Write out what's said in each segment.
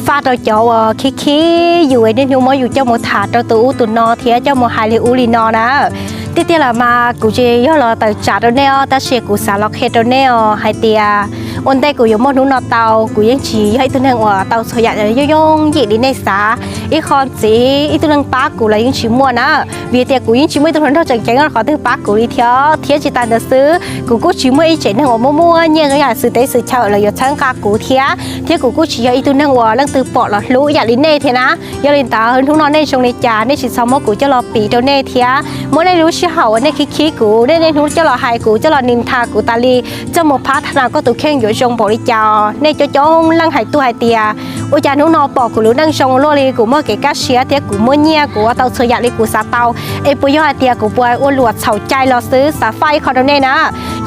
faj rau cov uas khib khib yus niaj hnub muab yus coj mus tham rau tus ub tus no thiab coj mus hais li ub li no na. Tiag tiag los mas kuv tsis yog los tawm tsam rau nej os, tab sis kuv xav los qhia rau nej os hais tias ua ntej kuv yuav muaj hnub no tau, kuv yeej tsis yog ib tug neeg uas tau txhua yam yooj yooj yim li nej xav. Ib qho ntxiv ib tug neeg pab kuv los yeej tsis muaj na, vim tias kuv yeej tsis muaj ib tug hluas nraug tseem ceeb qhov twg pab kuv li thiab. Thiab tsis tas ntawd xwb, kuv kuj tsis muaj ib tsev neeg uas muaj muaj nyiaj zoo yam xwm teb xwm chaw los yuav txhawb nqa kuv thiab. Thiab kuv kuj tsis yog ib tug neeg uas leej twg pom los hlub yam li nej thiab na. Yog li ntawd hnub no nej zoo li cas nej tsis txhob muab kuv coj los piv rau nej thiab. Muab nej lub sij hawm uas nej khib khib kuv, nej niaj hnub coj los hais kuv, coj los nim tha kuv tas li, coj mus phab tha na koj tus kheej yuav zoo npaum li cas. Nej coob coob leej hais tuaj hais tias ua cas hnub no pom kuv lub neej zoo luaj li, kuv muaj kev kaj siab thiab kuv muaj nyiaj, kuv ua tau txhua yam li kuv xav tau, es puas yog hais tias kuv puas ua luam txhaum cai los xwb? Xav faj ib qho rau nej na.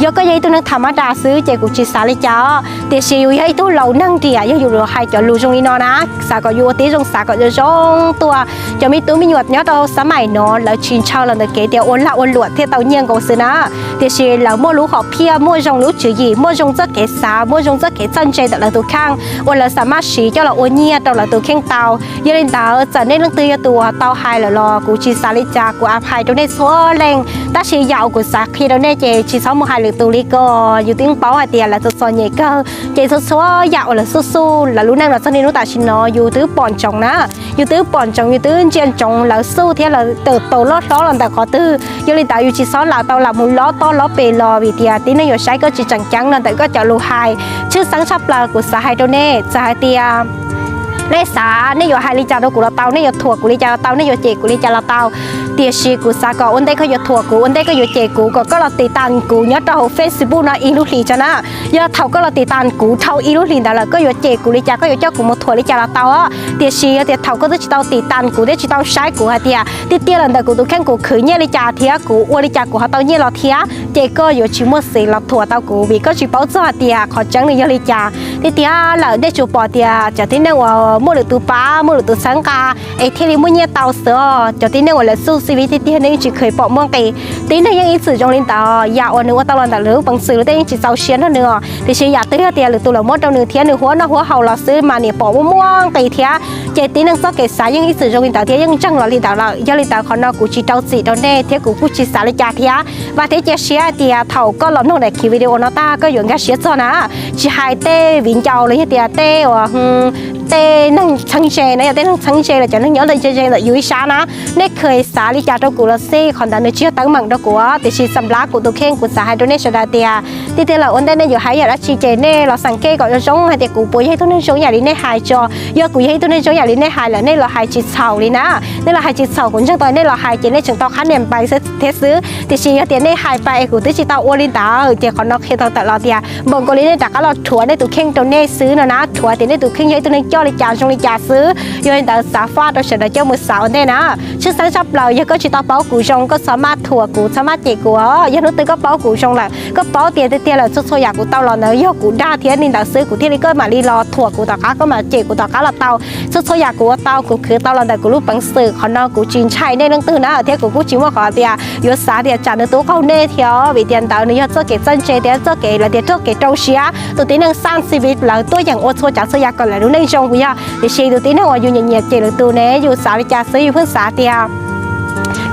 Yog koj yog ib tug neeg tham mab das xwb ces kuv tsis xav li cas os, tiam sis yus yog ib tug laus neeg riam, yog yus los hais cov lus zoo li no na, xav kom yus ua tib zoo xav kom zoo zoo tuaj. Cov me tub me nyuam nyob rau xab maim no lawv tsis ntshaw los ntawm kev tias ua lag ua luam thiaj tau nyiaj nkaus xwb na, tiam sis lawv muaj lub hom phiaj, muaj zoo lub tswv yim, muaj zoo txoj kev xav, muaj zoo txoj kev txawj ntse ntawm lawv tus kheej uas lawv xav maj siv coj los ua nyiaj rau lawv tus kheej tau. Yog li ntawd txawm nej leej twg yog tus uas tau hais lawm los kuv tsis xav li cas, kuv a phais rau nej txhua leej. Tab sis yam uas kuv xav qhia rau nej ces tsis txhob mus hais lwm tus li ko. Yus twb paub hais tias lawv txom txom nyem kawg, ces txhua txhua yam uas lawv xuj xuj lawv lub neej los txog niaj hnub tam sim no yus twb pom ntsoov na. Yus twb pom ntsoov, yus twb ntsia ntsoov lawv xuj thiab lawv tawm taus loj hlob los ntawm qhov twg. Yog li ntawd yus tsis txhob lam tau lam mus lob tob lob pes los, vim tias tib neeg yuav saib koj tsis tseem ceeb los ntawm koj cov lus hais. Tshwj xeeb tshaj plaws kuv xav hais rau nej, txawm hais tias nej xav nej yuav hais li cas rau kuv los tau, nej yuav thuam kuv li cas los tau, nej yuav cem kuv li cas los tau, tiam sis kuv xav kom ua ntej koj yuav thuam kuv, ua ntej koj yuav cem kuv, kom koj los tiv tas kuv nyob rau hauv Facebook no ib lub hlis tso na. Yog thaum koj los tiv tas kuv dhau ib lub hlis ntawd lawm, koj yuav cem kuv li cas, koj yuav coj kuv mus thuam li cas los tau. Tiam sis yog tias thaum koj twb tsis tau tiv tas kuv thiab tsis tau saib kuv hais tias tiag tiag los ntawm kuv tus kheej kuv khwv nyiaj li cas thiab kuv ua li cas kuv ho tau nyiaj los thiab, ces koj yuav tsis muaj xiv los thuam tau kuv, vim koj tsis paub txog hais tias qhov tseeb nws yog li cas. Tiag tiag lawm nej tsuas pom tias cov tib neeg uas muaj lwm tus pab, muaj lwm tus txhawb nqa es thiaj li muaj nyiaj tau xwb os. Cov tib neeg uas lawv xuj xib vis tiag tiag nej yeej tsis kheev pom muaj nqis. Tib neeg yeej ib txwm zoo li ntawd, yam uas nws ua tau los ntawm lub peev xwm lawm tej yeej tsis txaus siab nrog nws os, tiam sis yam twg yog tias lwm tus los muab rau nws thiab nws huab noj huab haus los xwb mas niam pom muaj muaj nqis thiab. Ces tib neeg txoj kev xav yeej ib txwm zoo li ntawd thiab yeej ntseeg los li ntawd lawm. Yog li ntawd qhov no kuv tsis rau txim rau nej thiab kuv kuj tsis xav li cas thiab. Vam thiab cia siab tias thaum koj los mloog daim khiv video no tag koj yuav nkag siab txog na. Tsis hais tej viv ncaus los yog tias tej uas tej neeg txheeb ze na, yog tej neeg txheeb ze los cov neeg nyob ntawm ze ze ntawm yus ib sab na, nej kheev xav li cas rau kuv los xij, qhov ntawd nws tsis yog teeb meem rau kuv, tiam sis xam lab kuv tus kheej kuv xav hais rau nej sawv daws tias tiag tiag lawm ua ntej nej yuav hais yam dab tsi ces nej los xeem kej kom zoo zoo hais tias kuv puas yog ib tug neeg zoo yam li nej hais tso. Yog kuv yog ib tug neeg zoo yam li nej hais lawm nej los hais tsis txhaum li na. Nej los hais tsis txhaum, kuv ntseeg tau nej los hais ces nej tseem tau qhab nias npais thiab xwb, tiam sis yog tias nej hais pais es kuv twb tsis tau ua li ntawd ces qhov no qhia tau tawm los tias npaum nkaus li nej rov qab los rhuav nej tus kheej rau nej xwb no na, rhuav tias nej tus kheej yog ib tug neeg coj li cas zoo li cas xwb. Yog li ntawd xav faj rau sawv daws coj mus xav ua ntej na. Tshwj xeeb tshaj plaws yog koj tsis tau paub kuv zoo koj txhob maj thuam kuv, txhob maj cem kuv os. Yog hnub twg koj paub kuv zoo lawm koj paub tias tiag tiag lawm txhua txhua yam kuv tau los ntawd yog kuv dag thiab li ntawd xwb kuv thiaj li koj mam li los thuam kuv tom qab, koj mam cem kuv tom qab los tau. Txhua txhua yam kuv ua tau kuv khwv tau los ntawm kuv lub peev xwm, qhov no kuv tsis ntshai nej leej twg na, thiab kuv kuj tsis muaj qhov tias yuav xav tias tsam nws tub qaug nej thiab, vim tias ntawd nws yog txoj kev txawj ntse thiab txoj kev lawv tias txoj kev rau siab. Tus tib neeg xaj xib vis lawv tuaj yeem ua txhua tsav txhua yam kom lawv lub neej zoo puas yog? Tiam sis tus tib neeg uas yus nyiam nyiam cem lwm tus ne, yus xav li cas xwb yus pheej xav tias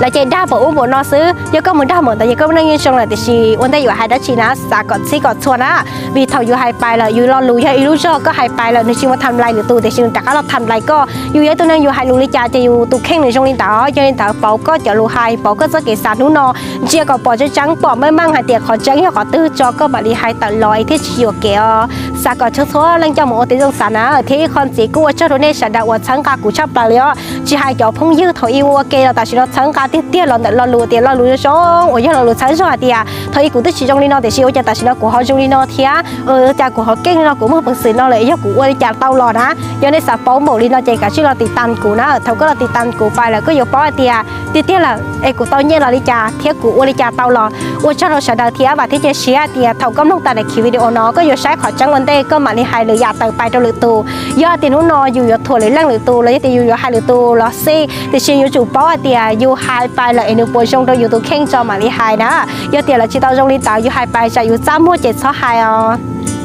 lawv cem dag npaum ub npaum no xwb, yog koj mus dag npaum ntawd ces koj lub neej yeej zoo lawm. Tiam sis ua ntej yuav hais dab tsi na xav kom txhij kom txhua na, vim thaum yus hais pais lawm yus lo lus yog ib lub zog, koj hais pais lawm nws tsis mus tham nplais lwm tus tiam sis nws rov qab los tham nplais koj. Yus yog ib tug neeg yus hais lus li cas ces yus tus kheej nws zoo li ntawd. Yog li ntawd pauv koj cov lus hais, pauv koj txoj kev xav hnub no, ntsia kom pom tseeb tseeb pom meej meej hais tias qhov tseeb yog qhov twg tso koj mam li hais tawm los es thiaj tsis yuam kev os. Xav kom txhua txhua leej coj mus ua tib zoo xav na, thiab ib qho ntxiv kuj ua tsaug rau nej sawv daws uas txhawb nqa kuv tshaj plaws li os. Tsis hais cov phooj ywg thaum ub ua ke los tam sim no txhawb nqa tiag tiag los ntawm lo lus tias lo lus zoo uas yog lo lus txhawb zog hais tias thaum ub kuv twb tsis zoo li no tiam sis ua cas tam sim no kuv ho zoo li no thiab, ua cas kuv ho keej li no, kuv muaj peev xwm no lawm, yog kuv ua li cas tau los na. Yog nej xav paub npaum li no ces kav tsij los tiv tas kuv na, thaum koj los tiv tas kuv pais lawm koj yuav paub hais tias tiag tiag lawm es kuv tau nyiaj los li cas thiab kuv ua li cas tau los. Ua tsaug rau sawv daws thiab vam thiab cia siab tias thaum koj mloog tas daim khiv video no koj yuav saib qhov tseeb ua ntej koj mam li hais lwm yam tawm pais rau lwm tus. Yog tias hnub no yus yuav thuam lwm leej lwm tus los yog tias yus yuav hais lwm tus los xij, tiam sis yuav tsum paub hais tias yus hais pais lawm es nws puas zoo rau yus tus kheej tso mam li hais na. Yog tias lawv tsis tau zoo li ntawd yus hais pais tsam yus txaj muag ces txhob hais os.